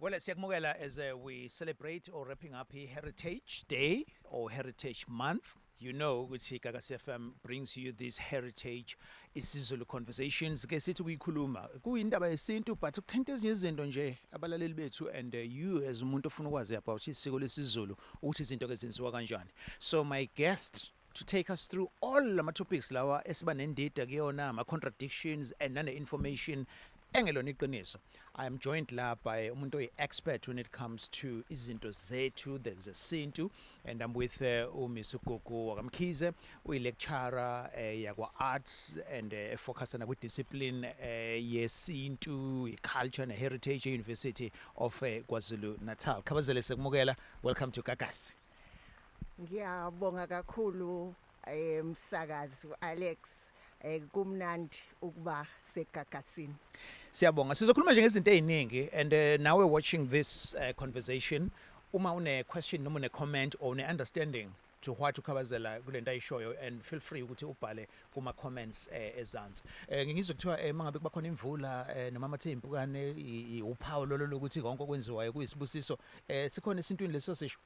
Well, siyakumukela as we celebrate or wrapping up Heritage Day or Heritage Month. You know ukuthi Gagasi FM brings you this heritage isiZulu conversations. Ke sithi kuyikhuluma kuyindaba yesintu, but ukuthinta ezinye izinto nje abalaleli bethu and you as umuntu ofuna ukwazi about isiko lesiZulu, ukuthi izinto ke zenziwa kanjani. So my guest to take us through all lama topics lawa esiba nendida kuyona, ama contradictions and nane information engelona iqiniso, I am joined la by umuntu oyi-expert when it comes to izinto zethu zesintu, and I'm with uMiss Gugu wakaMkhize, uyi-lecturer yakwa-arts and efocusa nakwi-discipline yesintu, i-culture ne-heritage e-University of KwaZulu Natal. Khabazele, sekumukela, welcome to Gagasi. Ngiyabonga kakhulu, msakazi Alex. Kumnandi ukuba segagasini. Siyabonga. Sizokhuluma nje ngezinto eziningi and now we're watching this conversation. Uma une question noma une comment or une understanding to what ukhabazela kulento ayishoyo, and feel free ukuthi ubhale kuma comments ezansi. Ngizwe kuthiwa mangabe kuba khona imvula noma amathe impukane, uphawu lolo lokuthi konke okwenziwayo kuyisibusiso. Sikhona esintwini leso sisho?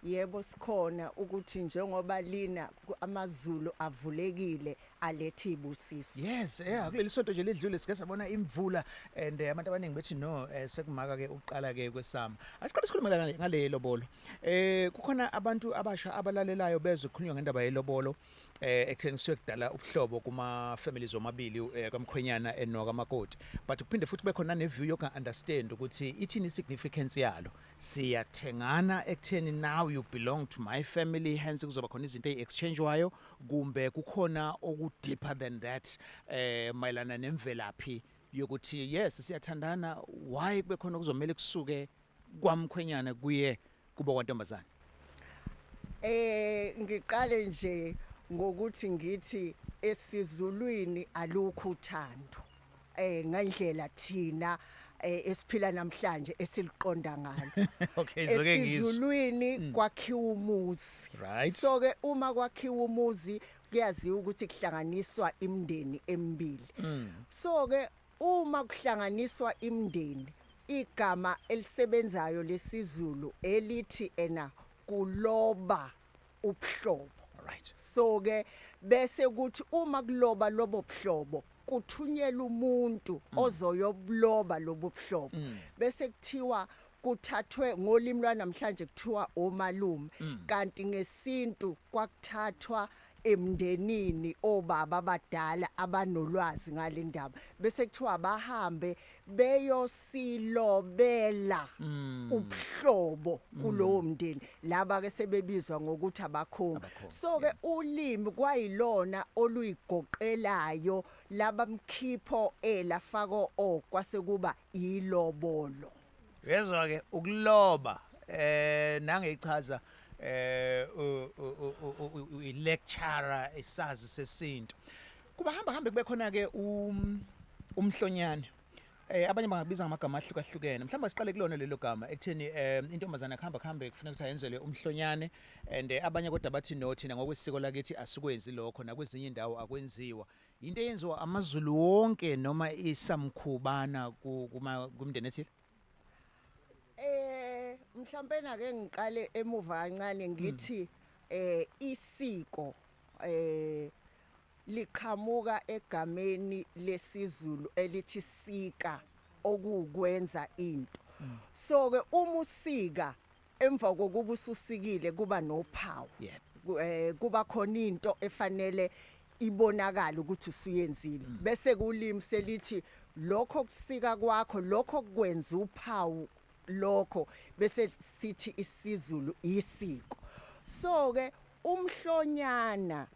Yebo, sikhona, ukuthi njengoba lina amazulu avulekile, alethe ibusiso. Yes, yeah, kuleli sonto nje ledlule sike sabona imvula and abantu abaningi bethi no, sekumaka ke uqala ke kwesama. Asiqale sikhulume ngale lobolo. Kukhona abantu abasha abalalelayo bezwe kukhulunywa ngendaba yelobolo ekutheni kusuke kudala ubuhlobo kuma families omabili, kamkhwenyana enokamakoti. But kuphinde futhi kube khona ne view yoku understand ukuthi ithini significance yalo. Siyathengana ekutheni now you belong to my family, hence kuzoba khona izinto ezi-exchangewayo, kumbe kukhona oku deeper than that mayelana nemvelaphi yokuthi yes, siyathandana, why kube khona kuzomela kusuke kwamkhwenyana kuye kubo kwantombazana? Ngiqale nje ngokuthi ngithi esizulwini alukho uthando ngendlela thina esiphila namhlanje esiliqonda ngalo. Okay, zoke ngizwe. Esizulwini kwakhiwa umuzi. So ke uma kwakhiwa umuzi, kuyaziwa ukuthi kuhlanganiswa imindeni emibili. So ke uma kuhlanganiswa imindeni, igama elisebenzayo lesizulu elithi ena kuloba ubuhlobo. So ke bese kuthi uma kuloba lobo buhlobo, kuthunyelwa umuntu ozoyobuloba lobo buhlobo, bese kuthiwa kuthathwe, ngolimi lwanamhlanje kuthiwa omalume, kanti ngesintu kwakuthathwa emndenini obaba abadala abanolwazi ngale ndaba, bese kuthiwa bahambe beyosilobela ubuhlobo kulowo mndeni. Laba ke sebebizwa ngokuthi abakhongi. Abakhongi. So ke ulimi kwayilona oluyigoqelayo laba mkhipho elafako o kwase kuba ilobolo. Yezwa ke, ukuloba nangechaza i lecturer, isazi sesintu. Kuba hamba hambe kube khona ke umhlonyane. Abanye bangabiza ngamagama ahlukahlukene. Mhlawumbe siqale kulona lelo gama ekutheni intombazana kuhamba kuhambe kufuneka ukuthi ayenzelwe umhlonyane, and abanye kodwa bathi no, thina ngokwesiko lakithi asikwenzi lokho, nakwezinye indawo akwenziwa. Into eyenziwa amaZulu wonke noma isamkhubana kuma kumndeni ethile? Mhlambe na ke ngiqale emuva kancane, ngithi isiko liqhamuka egameni lesizulu elithi sika, okukwenza into. So ke uma usika, emva kokuba ususikile kuba nophawu. Kuba khona into efanele ibonakala ukuthi usuyenzile, bese kulimi selithi lokho kusika kwakho, lokho kwenza uphawu lokho, bese sithi isiZulu isiko. So ke umhlonyana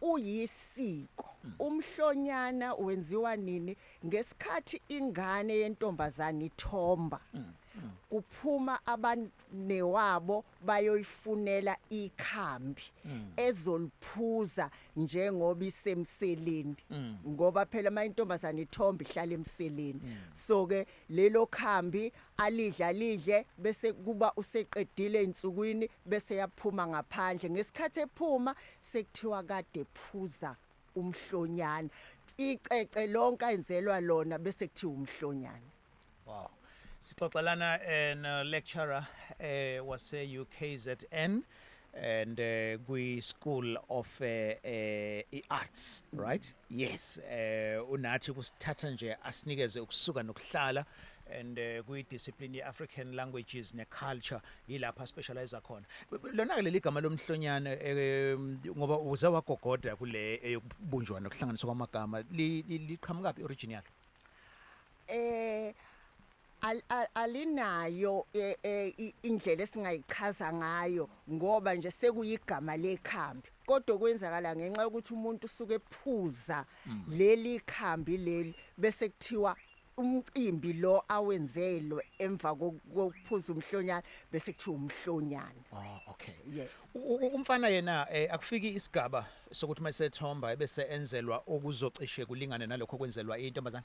uyisiko. Umhlonyana wenziwa nini? Ngesikhathi ingane yentombazana ithomba, kuphuma abanewabo bayoyifunela ikhambi ezoliphuza njengoba isemseleni, ngoba phela uma intombazana ithomba ihlala emseleni. So ke lelo khambi alidla lidle, bese kuba useqedile einsukwini, bese yaphuma ngaphandle. Ngesikhathi ephuma sekuthiwa kade phuza umhlonyana, icece lonke ayenzelwa lona, bese kuthiwa umhlonyana. Wow. Sixoxa lana no lecturer wase UKZN and kwi School of i-Arts, right? Yes, unathi kusithatha nje asinikeze ukusuka nokuhlala and kwi discipline ye African languages ne culture, yilapha specialize khona. Lona ke leli gama lomhlonyane, ngoba uze wagogoda kule eyokubunjwa nokuhlanganiswa kwamagama, liqhamuka phi, origin yalo? Alinayo indlela esingayichaza ngayo, ngoba nje sekuyigama lekhambi, kodwa kwenzakala ngenxa yokuthi umuntu usuke ephuza leli khambi leli, bese kuthiwa umcimbi lo awenzelwe emva kokuphuza umhlonyana, bese kuthiwa umhlonyana. Oh, okay. Yes. Umfana yena akufiki isigaba sokuthi masethomba bese enzelwa okuzocishe kulingane nalokho kwenzelwa intombazana?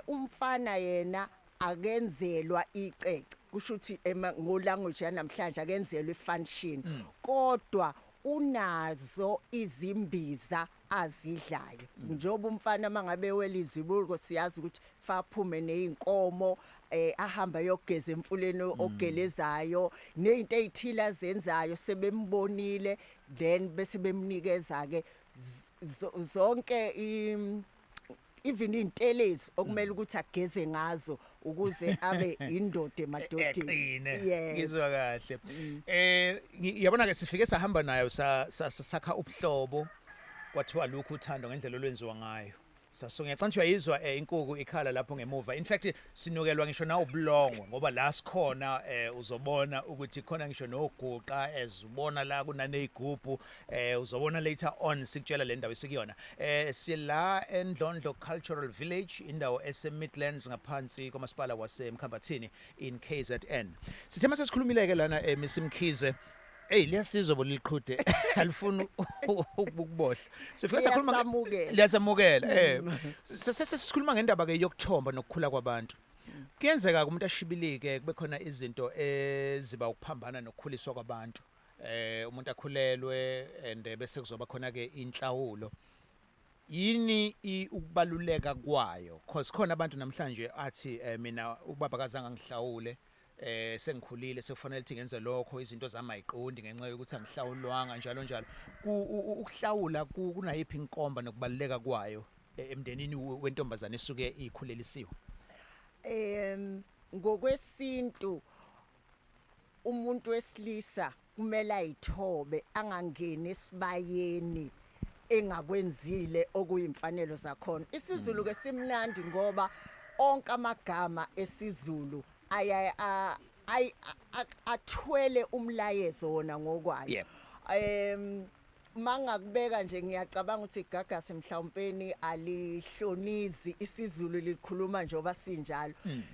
Umfana yena akenzelwa icece, kusho ukuthi ngo language yanamhlanje akenzelwa ifunction, kodwa unazo izimbiza azidlayo. Njengoba umfana mangabe wela izibuko, siyazi ukuthi faphume nezinkomo, ahamba yogeza emfuleni ogelezayo, nezinto ezithile azenzayo sebembonile, then bese bemnikeza ke zonke even intelezi okumele ukuthi ageze ngazo ukuze abe indoda emadodeni. Eqine. Yes. Ngizwa kahle. Yabona ke, sifike sahamba nayo, sakha ubuhlobo, kwathiwa lokhu uthando ngendlela olwenziwa ngayo. So ngiyacabanga ukuthi uyayizwa inkuku ikhala lapho ngemuva. In fact, sinukelwa ngisho na ubulongwe, ngoba la sikhona uzobona ukuthi khona ngisho noguqa, ezubona la kunanezigubhu, uzobona later on sikutshela le ndawo esikuyona. Sila eNdlondlo Cultural Village, indawo ese Midlands ngaphansi kwamasipala waseMkhambathini in KZN. Sithe mase sikhulumile ke lana, Miss Mkhize. Hey, liyasizwa bo liqhude, alifuni ukubohla. Sifike sakhuluma Liyasamukela. Liyasamukela. Sesikhuluma ngendaba ke yokuthomba nokukhula kwabantu. Kuyenzeka umuntu ashibilike, kube khona izinto eziba ukuphambana nokukhuliswa kwabantu. Umuntu akhulelwe and bese kuzoba khona ke inhlawulo. Yini ukubaluleka kwayo? Cause khona abantu namhlanje athi mina ubaba kazange angihlawule, sengikhulile sekufanele ukuthi ngenze lokho, izinto zami ayiqondi ngenxa yokuthi angihlawulwanga, njalo njalo. Ukuhlawula kunayiphi inkomba nokubaluleka kwayo emndenini wentombazane esuke ikhulelisiwe? Ngokwesintu umuntu wesilisa kumele ayithobe, angangeni esibayeni engakwenzile okuyimfanelo zakhona. IsiZulu ke simnandi ngoba onke amagama esiZulu aya athwele umlayezo wona ngokwayo. Mangakubeka nje, ngiyacabanga ukuthi igagasi mhlawumpeni alihlonizi isiZulu, likhuluma njengoba sinjalo.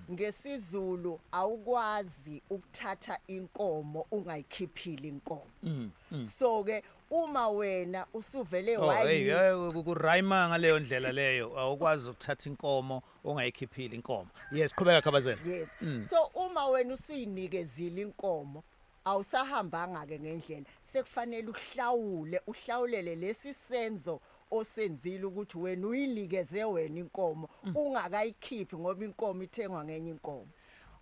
NgesiZulu awukwazi ukuthatha inkomo ungayikhiphili inkomo. So ke uma wena usuvele Oh hey, kurayima ngaleyo ndlela leyo, awukwazi ukuthatha inkomo ongayikhiphili inkomo. Yes, qhubeka, Khabazela. Yes. So uma wena usuyinikezile inkomo, awusahambanga ke ngendlela, sekufanele uhlawule, uhlawulele lesi senzo osenzile ukuthi wena uyinikeze wena inkomo ungakayikhiphi, ngoba inkomo ithengwa ngenye inkomo.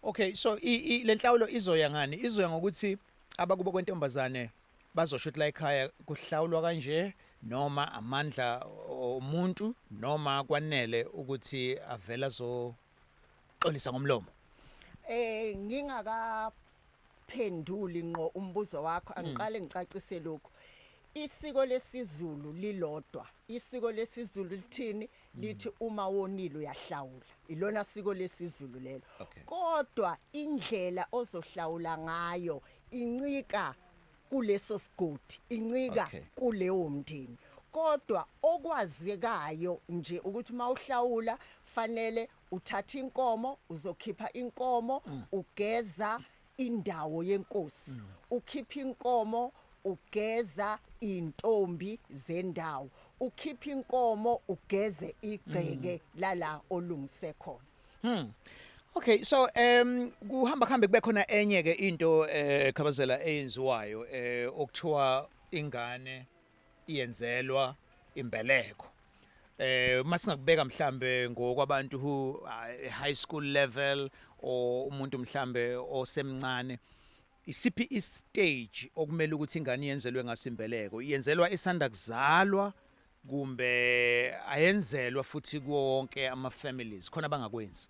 Okay, so le nhlawulo izoya ngani? Izoya ngokuthi abakubo kwentombazane bazosho ukuthi la ekhaya kuhlawulwa kanje, noma amandla omuntu, noma kwanele ukuthi avela azoxolisa ngomlomo? Ngingakaphenduli ngqo umbuzo wakho, angiqale ngicacise lokhu. Isiko lesiZulu lilodwa. Isiko lesiZulu lithini? Lithi uma wonile uyahlawula. Ilona siko lesiZulu lelo. Kodwa indlela ozohlawula ngayo incika kuleso sigodi, incika kulewo mndeni. Kodwa okwazekayo nje ukuthi mawuhlawula fanele uthatha inkomo, uzokhipha inkomo, ugeza indawo yenkosi, ukhipha inkomo, ugeza intombi zendawo, ukhipha inkomo, ugeze igceke lala olungise khona. Okay, so kuhamba kuhambe kube khona enye ke into, Khabazela, eyenziwayo okuthiwa ingane iyenzelwa imbeleko. Masingakubeka mhlambe ngokwabantu who high school level or umuntu mhlambe osemncane, isiphi istage okumele ukuthi ingane yenzelwe ngasimbeleko? Yenzelwa isanda kuzalwa kumbe ayenzelwa futhi kuwo wonke ama families khona bangakwenzi?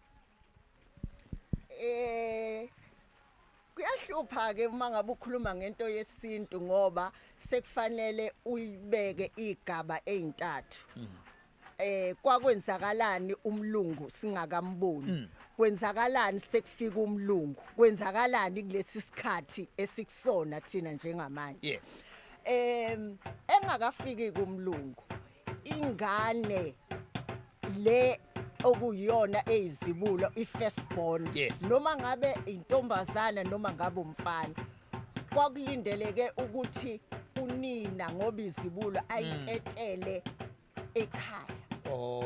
Kuyahlupha ke uma ngabe ukhuluma ngento yesintu, ngoba sekufanele uyibeke igaba ezintathu. Kwakwenzakalani umlungu singakamboni? Kwenzakalani sekufika umlungu? Kwenzakalani kulesi sikhathi esikusona thina njengamanje? Engakafiki kumlungu, ingane le okuyiyona eyizibulo, i-firstborn, noma ngabe intombazana noma ngabe umfana, kwakulindeleke ukuthi unina, ngoba izibulo, ayitetele ekhaya.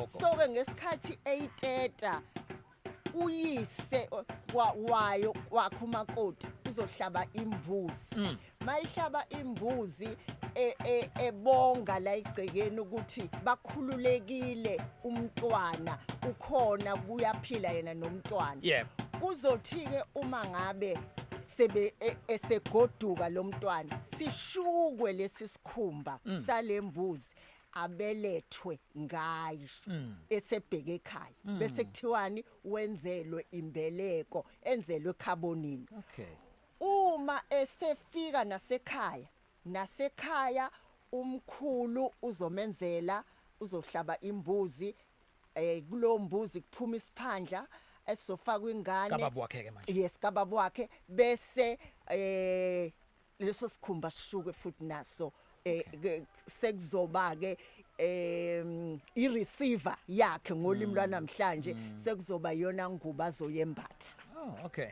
So ke ngesikhathi eyiteta, uyise wayo wakhe umakoti uzohlaba imbuzi. Mayihlaba imbuzi ebonga la igcekeni ukuthi bakhululekile, umntwana ukhona, kuyaphila yena nomntwana. Kuzothi ke uma ngabe sebe esegoduka lo mntwana, sishukwe lesi sikhumba salembuzi abelethwe ngayo esebheke ekhaya, bese kuthiwani? Wenzelwe imbeleko, enzelwe ekhabonini. Uma esefika nasekhaya umkhulu uzomenzela, uzohlaba imbuzi. Kulo mbuzi kuphuma isiphandla esizofakwa ingane. Kababa wakhe ke manje? Yes, kababa wakhe. Bese leso sikhumba sishuke futhi naso. Sekuzoba ke i-receiver yakhe ngolimi lwanamhlanje, sekuzoba yona ngubo azoyembatha. Oh, okay.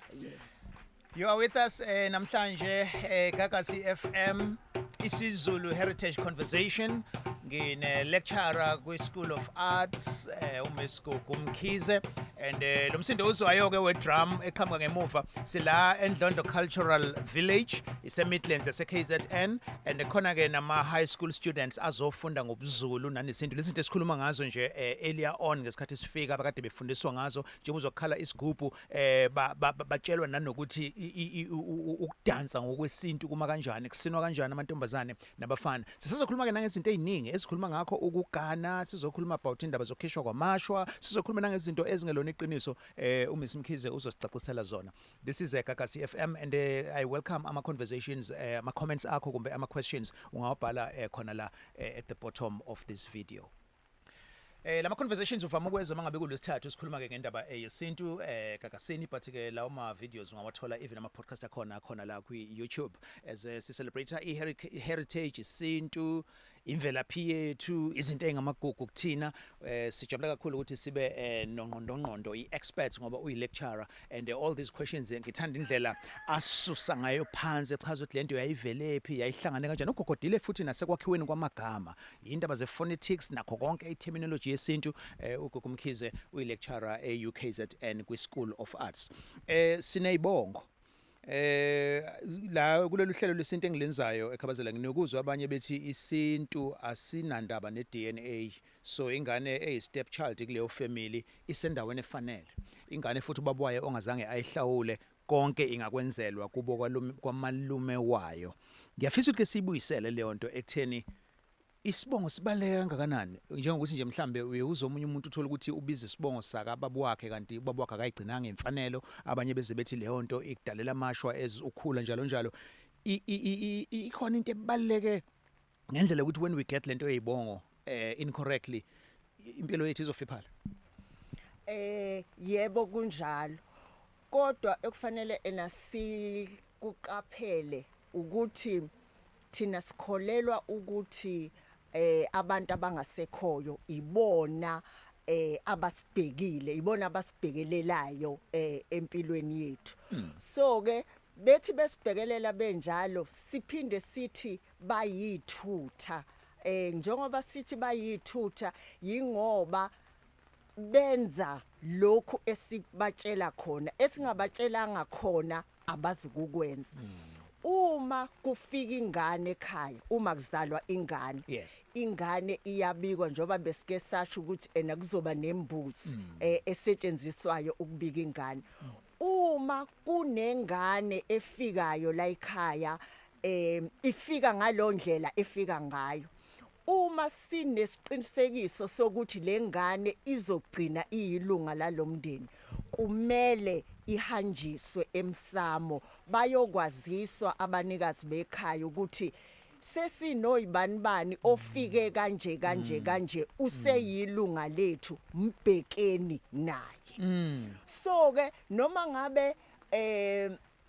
You are with us namhlanje Gagasi FM, isiZulu Heritage Conversation. Ngine lecturer kwi School of Arts, uMiss Gugu Mkhize, and lo msindo uzwayo ke we drum eqhamuka ngemuva, sila eNdlondo Cultural Village, ise Midlands yase KZN, and khona ke nama high school students azofunda ngobuZulu nanesintu, lezi zinto esikhuluma ngazo nje earlier on ngesikhathi sifika abakade befundiswa ngazo, njengoba uzokhala isigubhu, batshelwa nanokuthi ukudansa ngokwesintu kuma kanjani, kusinwa kanjani, amantombazane nabafana. Sisazokhuluma ke nangezinto eziningi esikhuluma ngakho ukugana, sizokhuluma about indaba zokukhishwa kwamashwa, sizokhuluma nangezinto ezingelona iqiniso, uMiss Mkhize uzosicacisela zona. This is Gagasi FM and I welcome ama conversations, ama comments akho kumbe ama questions ungawabhala khona la at the bottom of this video. Lama conversations uvama ukwezwa mangabe kulesithathu, sikhuluma ke ngendaba yesintu gagasini, but ke lawo ma videos ungawathola, even ama podcast akhona khona la kwi YouTube, as si celebrate i heritage, isintu, imvelaphi yethu, izinto ezingamagugu kuthina. Sijabula kakhulu ukuthi sibe nongqondongqondo, i-experts, ngoba uyi-lecturer, and all these questions, ngithanda indlela asusa ngayo phansi, echaza ukuthi lento yayivelephi, yayihlangane kanjani, ugogodile futhi nasekwakhiweni kwamagama, indaba ze-phonetics nakho konke, i-terminology yesintu. UGugu Mkhize uyi-lecturer e-UKZN kwi-School of Arts. Sineyibongo la kulolu hlelo lesintu engilenzayo ekhabazela. Nginokuzwa abanye bethi isintu asinandaba ne-DNA, so ingane eyi step child kuleyo family isendaweni efanele, ingane futhi ubaba wayo ongazange ayihlawule, konke ingakwenzelwa kubo kwamalume wayo. Ngiyafisa ukuthi ke siyibuyisele leyo nto ekutheni isibongo sibaleka kangakanani, njengokuthi nje mhlambe uye uze omunye umuntu uthola ukuthi ubiza isibongo sakababa wakhe kanti ubaba wakhe akayigcinanga imfanelo. Abanye beze bethi leyo nto ikudalela amashwa as ukhula, njalo njalo. Ikhona into ebaluleke ngendlela ukuthi when we get lento eyibongo incorrectly, impilo yethu izofiphala? Yebo, kunjalo, kodwa ekufanele ena sikuqaphele ukuthi thina sikholelwa ukuthi abantu abangasekhoyo ibona abasibhekile, ibona abasibhekelelayo empilweni yethu. So ke bethi besibhekelela benjalo, siphinde sithi bayithutha. Njengoba sithi bayithutha, yingoba benza lokhu esibatshela khona, esingabatshelanga khona abazukukwenza. Uma kufika ingane ekhaya, uma kuzalwa ingane, ingane iyabikwa, njengoba besike sasho ukuthi ena kuzoba nembuzi esetshenziswayo ukubika ingane. Uma kunengane efikayo la ekhaya, ifika ngalondlela efika ngayo, uma sinesiqinisekiso sokuthi lengane izogcina iyilunga lalomndeni, kumele ihanjiswe emsamo, bayokwaziswa abanikazi bekhaya ukuthi sesinoyibanibani ofike kanje kanje kanje, useyilunga lethu, mbhekeni naye. So ke noma ngabe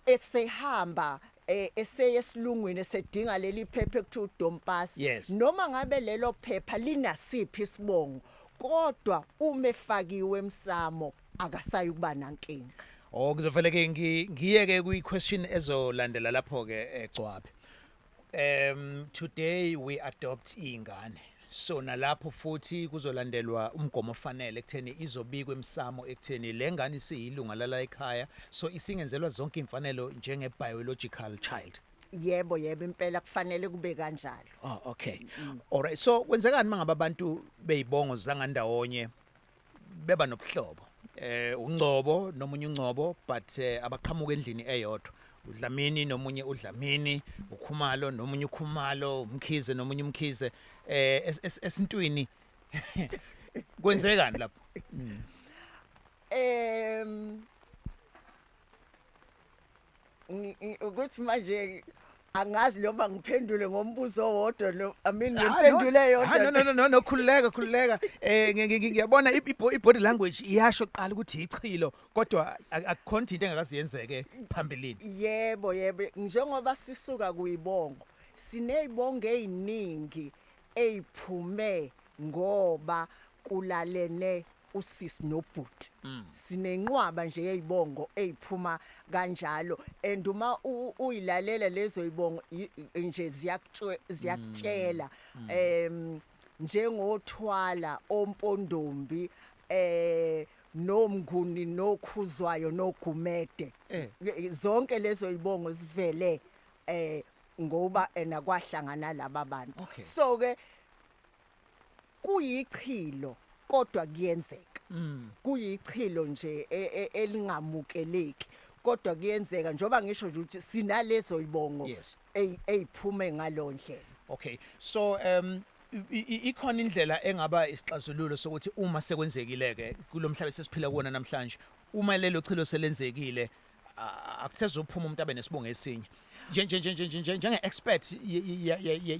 esehamba eseyesilungwini, esedinga leli phepha ekuthiwa udompas, noma ngabe lelo phepha linasiphi isibongo, kodwa uma efakiwe emsamo akasayi kuba nankinga. Oh, kuzovele ke ngiyeke kwi question ezolandela lapho ke, eGcwabe. Today we adopt ingane. So nalapho futhi kuzolandelwa umgomo ofanele ekutheni izobikwa emsamo, ekutheni le ngane isiyilunga lala ekhaya, so isingenzelwa zonke imfanelo njenge biological child. Yebo, impela kufanele kube kanjalo. Oh, okay. Alright, so kwenzekani mangabe abantu beyibongo zangandawonye beba nobuhlobo? Ungcobo nomunye ungcobo, but abaqhamuka endlini eyodwa. UDlamini nomunye uDlamini, uKhumalo nomunye uKhumalo, uMkhize nomunye uMkhize. Esintwini kwenzekani lapho? Ukuthi manje angazi noma ngiphendule ngombuzo owodwa no, I mean, ngiphendule Ah, no. yodwa. No, khululeka, khululeka. Ngiyabona i-body language iyasho kuqala ukuthi ichilo, kodwa akukhona into engakaziyenzeke phambilini. Yebo, njengoba sisuka kuyibongo, sinezibongo eziningi eziphume ngoba kulalene usisi nobhuti. Sinenqwaba nje yezibongo eziphuma kanjalo, and uma uyilalela lezo zibongo nje ziyakutshela, njengothwala, ompondombi, nomnguni, nokhuzwayo, nogumede. Zonke lezo zibongo zivele ngoba ena kwahlangana laba bantu. So ke kuyichilo, kodwa kuyenzeka. Kuyichilo nje elingamukeleki, kodwa kuyenzeka, njoba ngisho nje ukuthi sinalezo zibongo eyiphume ngalondlela. Okay. So ikhona indlela engaba isixazululo sokuthi uma sekwenzekile ke kulomhlaba sesiphila kuwona namhlanje, uma lelo chilo selenzekile, akusezophuma umuntu abe nesibongo esinye, nje nje nje nje nje njenge expert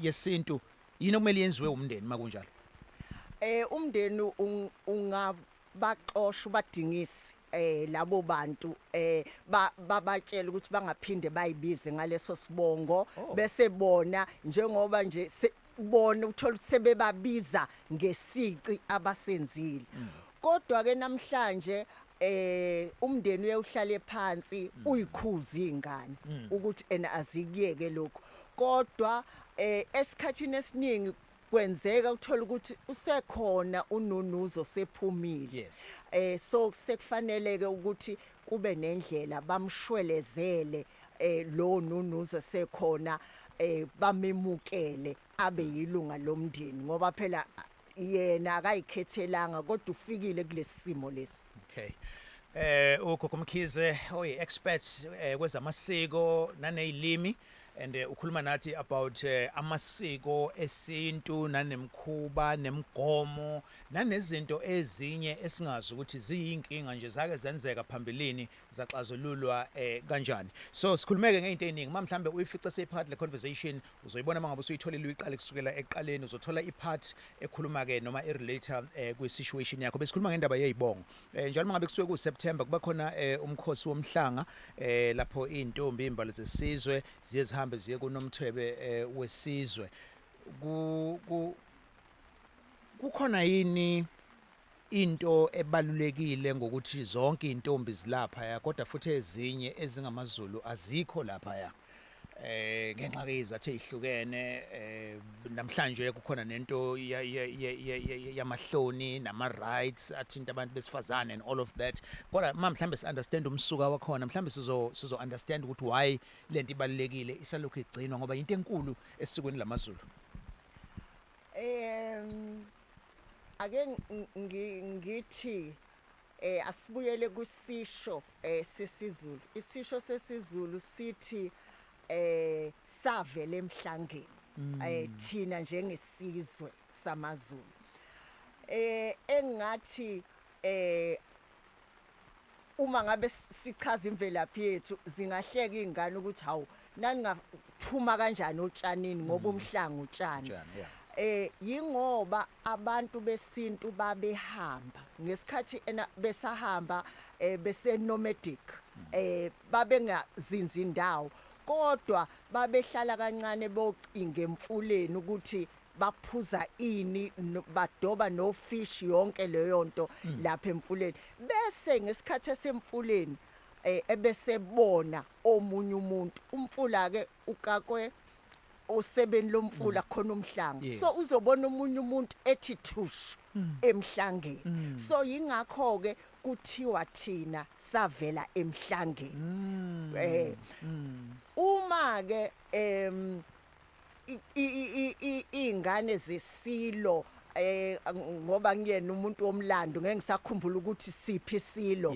yesintu, yini okumele yenziwe umndeni makunjalo? Umndeni ungabaxosha, ubadingisi labo bantu, babatshela ukuthi bangaphinde bayibize ngaleso sibongo. Bese bona njengoba nje bona uthola ukuthi sebebabiza ngesici abasenzile. Kodwa ke namhlanje umndeni uyawuhlale phansi, uyikhuza ingane ukuthi ena azikuyeke lokho, kodwa esikhathini esiningi kwenzeka uthola ukuthi usekhona ununuzo sephumile. So sekufaneleke ukuthi kube nendlela bamshwelezele lo nunuzo sekhona, bamemukele abe yilunga lomndeni, ngoba phela yena akayikhethelanga, kodwa ufikile kulesimo lesi. Okay. Ugogo Mkhize oyi expert kwezamasiko nanezilimi, and ukhuluma nathi about amasiko esintu nanemkhuba nemgomo nanezinto ezinye esingazi ukuthi ziyinkinga nje, zake zenzeka phambilini, zaxazululwa kanjani. So sikhulumeke ngeinto eziningi. Uma mhlambe uyifica seyiphakathi le conversation, uzoyibona mangabe usuyitholile, uyiqale kusukela ekuqaleni, uzothola ipart ekhuluma ke noma irelate kwi situation yakho. Besikhuluma ngendaba yezibongo. Njalo mangabe kusuke ku September kuba khona umkhosi womhlanga, lapho izintombi, imbali zesizwe, ziye zihambe ziye kunomthebe wesizwe. Ku kukhona yini into ebalulekile ngokuthi zonke izintombi zilapha ya, kodwa futhi ezinye ezingamaZulu azikho lapha ya? Ngenxa ke izathu ezihlukene, namhlanje kukhona nento yamahloni nama rights athinta abantu besifazane and all of that, kodwa ma mhlambe si understand umsuka wakhona, mhlambe sizo understand ukuthi why lento ibalulekile, isalokhu igcinwa, ngoba into enkulu esikweni lamaZulu. Ake ngithi asibuyele kusisho sesiZulu. Isisho sesiZulu sithi savele emhlangeni thina njengesizwe samaZulu. Engathi uma ngabe sichaza imvelaphi yethu, zingahleka ingane ukuthi hawu, naningaphuma kanjani otshanini, ngoba umhlanga utshani. Utshani, yeah. Yingoba abantu besintu babehamba ngesikhathi ena besahamba, bese nomadic, babengazinzi indawo, kodwa babehlala kancane bocinga emfuleni ukuthi baphuza ini, badoba no fish, yonke leyo nto lapha emfuleni. Bese ngesikhathi esemfuleni ebese bona omunye umuntu, umfula ke ukakwe osebeni lomfula khona umhlanga. So uzobona omunye umuntu ethi thushu emhlangeni. So yingakho ke kuthiwa thina savela emhlangeni. Uma ke ingane zesilo, ngoba ngiyena umuntu womlando, ngeke ngisakhumbula ukuthi siphi isilo,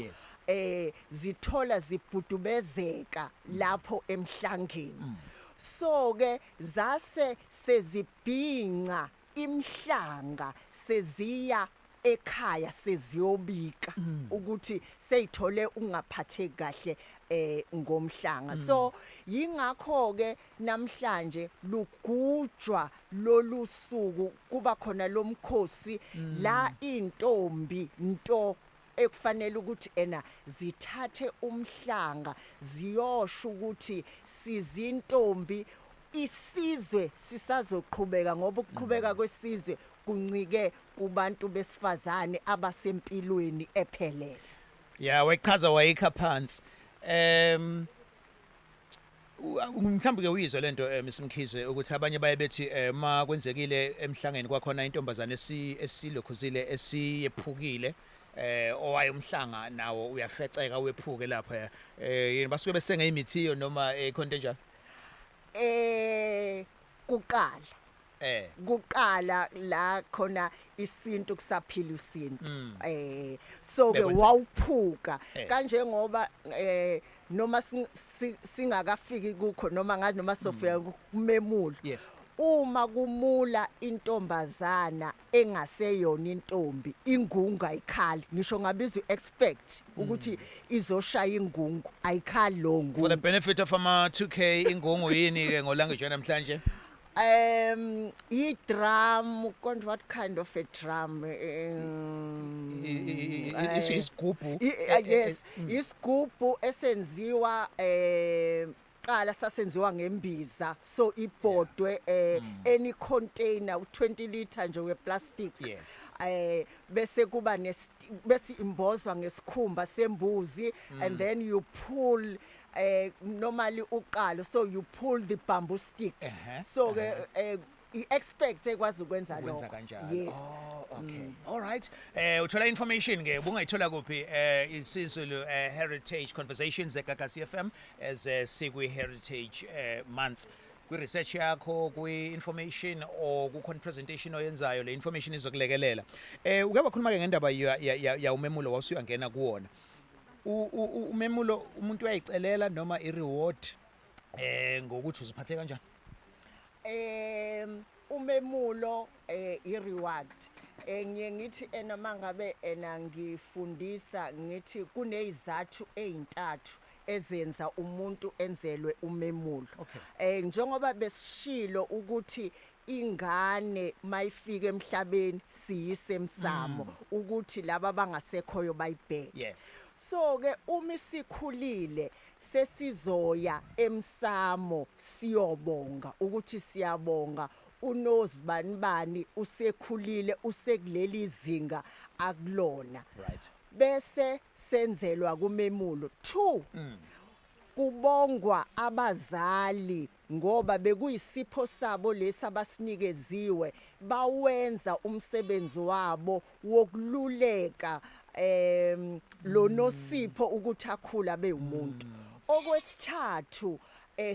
zithola zibhudubezeka lapho emhlangeni. So ke zase sezibhinca imhlanga, seziya ekhaya, seziyobika ukuthi seyithole ungaphatheki kahle ngomhlanga. So yingakho ke namhlanje lugujwa lolu suku, kuba khona lomkhosi la intombi nto ekufanele ukuthi ena zithathe umhlanga ziyosho ukuthi sizintombi, isizwe sisazoqhubeka, ngoba ukuqhubeka kwesizwe kuncike kubantu besifazane abasempilweni ephelele. Ya, wayichaza wayikha phansi. Mhlawumbe ke uyizwe lento, Miss Mkhize, ukuthi abanye baye bethi ma kwenzekile emhlangeni kwakhona intombazane esilokhuzile esiyephukile, owaye umhlanga nawo uyafeceka wephuke lapha, yini basuke besenge imithiyo noma khonto enjalo? Kuqala kuqala la khona isintu kusaphila isintu, so ke Bekwenzeka. wawuphuka kanjengoba noma singakafiki kukho, noma ngazi noma sofika kumemulo. Uma kumula intombazana engaseyona intombi, ingungu ayikhali, ngisho ngabiza expect ukuthi izoshaya ingungu, ayikhali lo For the ngungu. benefit of ama 2K, ingungu yini ke ngolanguage namhlanje? I drum konje, what kind of a drum? Isigubhu. Yes, isigubhu esenziwa, qala sasenziwa ngembiza, so ibhodwe, any container u20 liter nje weplastic. Bese kuba bese imbozwa ngesikhumba sembuzi and then you pull, normally uqalo, so you pull the bamboo stick. So ke i-expect ekwazi ukwenza Ukwenza lokho. kanjalo. Yes. Oh, okay, all right. Uthola information ke bungayithola kuphi? isiZulu Heritage Conversations eGagasi FM as sikwi Heritage Month. Kwi research yakho, kwi information or kukhona presentation oyenzayo, le information izokulekelela. Uke wakhuluma ke ngendaba ya umemulo, wawusuyangena kuwona. Umemulo umuntu uyayicelela noma i reward ngokuthi uziphathe kanjani? Umemulo i reward. Ngiye ngithi ena mangabe ena ngifundisa, ngithi kunezizathu ezintathu ezenza umuntu enzelwe umemulo. Njengoba besishilo ukuthi ingane mayifika emhlabeni siyise emsamo ukuthi laba abangasekhoyo bayibheke. So ke uma isikhulile sesizoya emsamo siyobonga ukuthi siyabonga, unozibani bani usekhulile, usekuleli izinga akulona. Bese senzelwa kumemulo. 2, Kubongwa abazali ngoba bekuyisipho sabo lesi abasinikeziwe, bawenza umsebenzi wabo wokululeka lo Nosipho ukuthi akhula bewumuntu. Okwesithathu,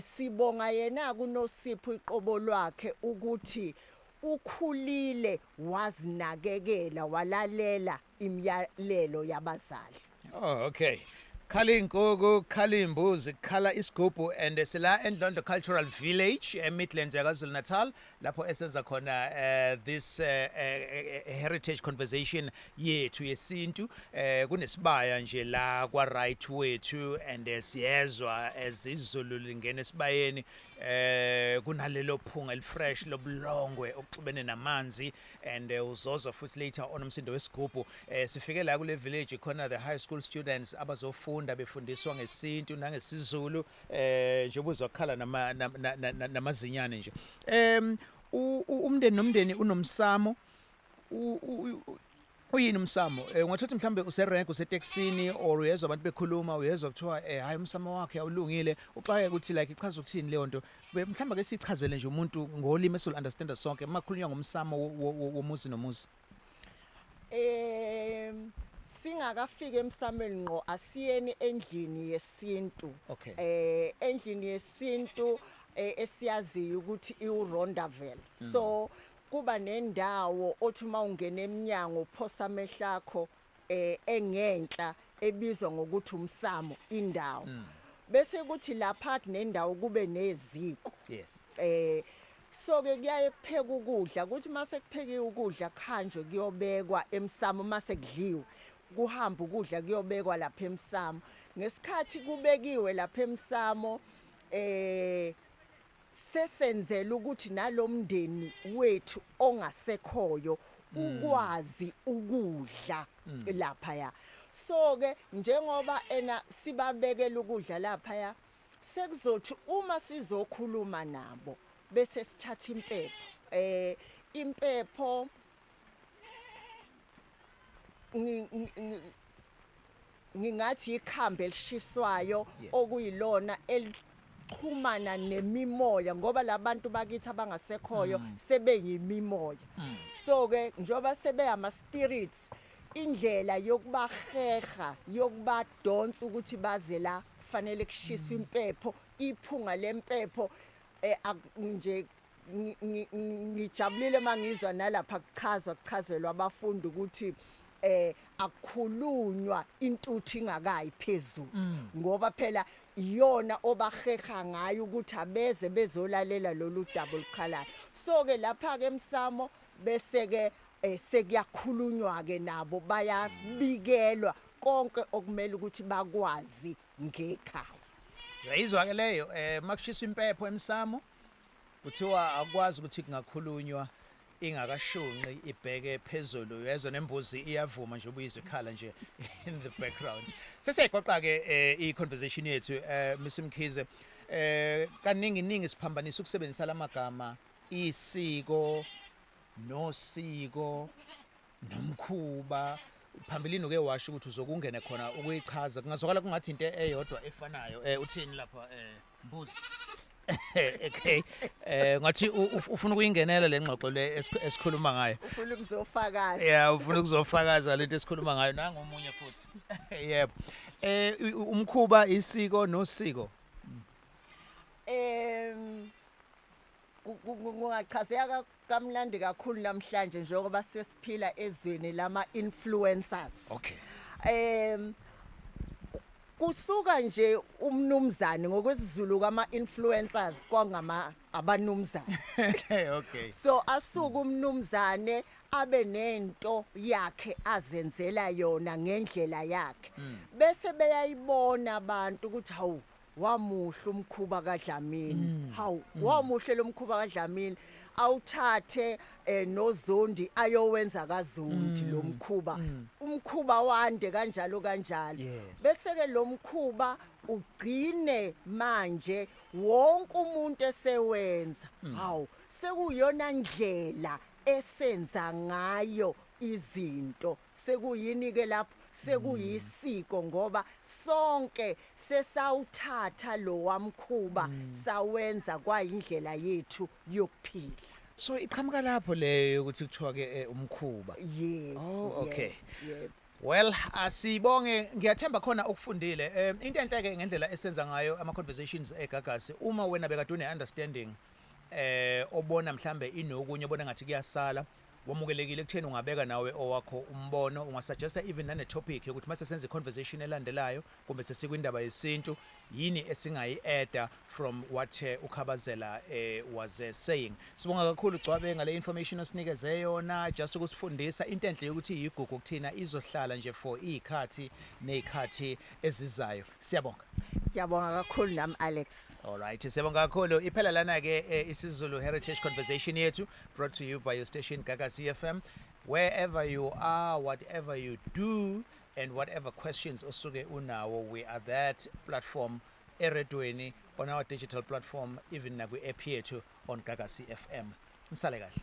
sibonga yena kuNosipho iqobo lwakhe ukuthi ukhulile, wazinakekela, walalela imiyalelo yabazali. Oh, okay. Khala inkukhu, khala imbuzi, khala isigubhu, and sila eNdlondlo Cultural Village eMidlands yaKwaZulu Natal, lapho esenza khona this heritage conversation yethu yesintu. Kunesibaya nje la kwa right wethu, and siyezwa ezizulu lingena esibayeni, kunalelo phunga elifresh lobulongwe okuxubene namanzi, and uzozwa futhi later on umsindo wesigubhu. Sifike la kule village khona the high school students abazofunda, befundiswa ngesintu nangesiZulu, njengoba uzokhala namazinyane nje. Umndeni nomndeni unomsamo. Uyini umsamo? Ungathatha mhlambe userank, usetekisini, or uyezwa abantu bekhuluma, uyezwa kuthiwa hayi, umsamo wakhe awulungile, uxake ukuthi like ichaza ukuthini leyo nto. Mhlawumbe ake sichazele nje umuntu ngolimi esol understand sonke makhulunywa ngomsamo womuzi nomuzi. Singakafika emsameni ngqo, asiyeni endlini yesintu. Endlini yesintu esiyaziyo ukuthi iurondavel, so kuba nendawo othi mawungena eminyango uphosa amehlo akho engenhla, ebizwa ngokuthi umsamo indawo, bese kuthi lapha nendawo kube neziko. So ke kuyaye kupheka ukudla, kuthi mase kuphekiwe ukudla kuhanjwe kuyobekwa emsamo. Mase kudliwe kuhamba ukudla kuyobekwa lapha emsamo. Ngesikhathi kubekiwe lapha emsamo, sesenzela ukuthi nalomndeni wethu ongasekhoyo ukwazi ukudla lapha ya. So ke njengoba ena sibabekela ukudla lapha ya, sekuzothi uma sizokhuluma nabo bese sithatha impepho, impepho ngingathi ikhambi elishiswayo, okuyilona elixhumana nemimoya, ngoba labantu bakithi abangasekhoyo sebeyimimoya. So ke njengoba sebe ama spirits, indlela yokubaheha, yokubadonsa ukuthi baze la, kufanele kushiswe impepho. Iphunga lempepho nje ngijabulile mangizwa nalapha kuchazwa, kuchazelwa abafundi ukuthi akukhulunywa intuthu ingakayi phezulu, ngoba phela iyona obaheha ngayo ukuthi abeze bezolalela lolu daba olukhalayo. So ke lapha ke emsamo bese ke sekuyakhulunywa ke nabo, bayabikelwa konke okumele ukuthi bakwazi ngekhaya. Uyayizwa ke leyo, makushiswa impepho emsamo, kuthiwa akwazi ukuthi kungakhulunywa ingakashunqi ibheke phezulu. Uyezwa nembuzi iyavuma nje, ubuyizwe ikhala nje in the background. Sesiyayigoqa ke i-conversation yethu, Miss Mkhize. Kaningi ningi siphambanisa ukusebenzisa lamagama isiko nosiko nomkhuba. Phambilini uke washo ukuthi uzokungena khona ukuyichaza, kungazwakala kungathi into eyodwa efanayo. Uthini lapha, mbuzi? Okay, ngathi ufuna ukuyingenela le ngxoxo le esikhuluma ngayo. Ufuna ukuzofakaza. Yeah, ufuna ukuzofakaza lento esikhuluma ngayo. Nangomunye futhi, yebo, umkhuba, isiko nosiko. Kungachazeka kamnandi kakhulu namhlanje njengoba sesiphila ezweni lama influencers. Kusuka nje umnumzane, ngokwesiZulu kama influencers kwangama abanumzane. So asuka umnumzane abe nento yakhe azenzela yona ngendlela yakhe, bese beyayibona abantu ukuthi hawu, wamuhle umkhuba kaDlamini, hawu, wamuhle lo mkhuba kaDlamini, awuthathe noZondi ayowenza kaZondi lo mkhuba, umkhuba wande kanjalo kanjalo. Bese ke lo mkhuba ugcine manje wonke umuntu esewenza, hawu, sekuyona ndlela esenza ngayo. Izinto sekuyini ke lapho? Sekuyisiko, ngoba sonke sesawuthatha lo wamkhuba, sawenza kwayindlela yethu yokuphila. So iqhamuka lapho leyo ukuthi kuthiwa ke umkhuba. Yebo. Oh, okay. Yebo. Well, asibonge, ngiyathemba khona okufundile. Into enhle ke ngendlela esenza ngayo ama conversations eGagasi, uma wena bekade une understanding obona mhlambe inokunye obona ngathi kuyasala, wamukelekile ekutheni ungabeka nawe owakho umbono, ungasuggesta even nane topic yokuthi mase senze conversation elandelayo kumbe sesikwindaba yesintu, yini esingayi-adda from what uKhabazela was saying. Sibonga kakhulu, Gcwabe, ngale information osinikeze yona, just ukusifundisa into enhle yokuthi iyigugu kuthina, izohlala nje for izikhathi nezikhathi ezizayo. Siyabonga. Ngiyabonga kakhulu nami, Alex. Alright, siyabonga kakhulu. Iphela lana ke isiZulu Heritage Conversation yethu, brought to you by your station Gagasi FM. Wherever you are, whatever you do and whatever questions osuke unawo, we are that platform eredweni, on our digital platform, even nakwi app yethu on Gagasi FM. Nisale kahle.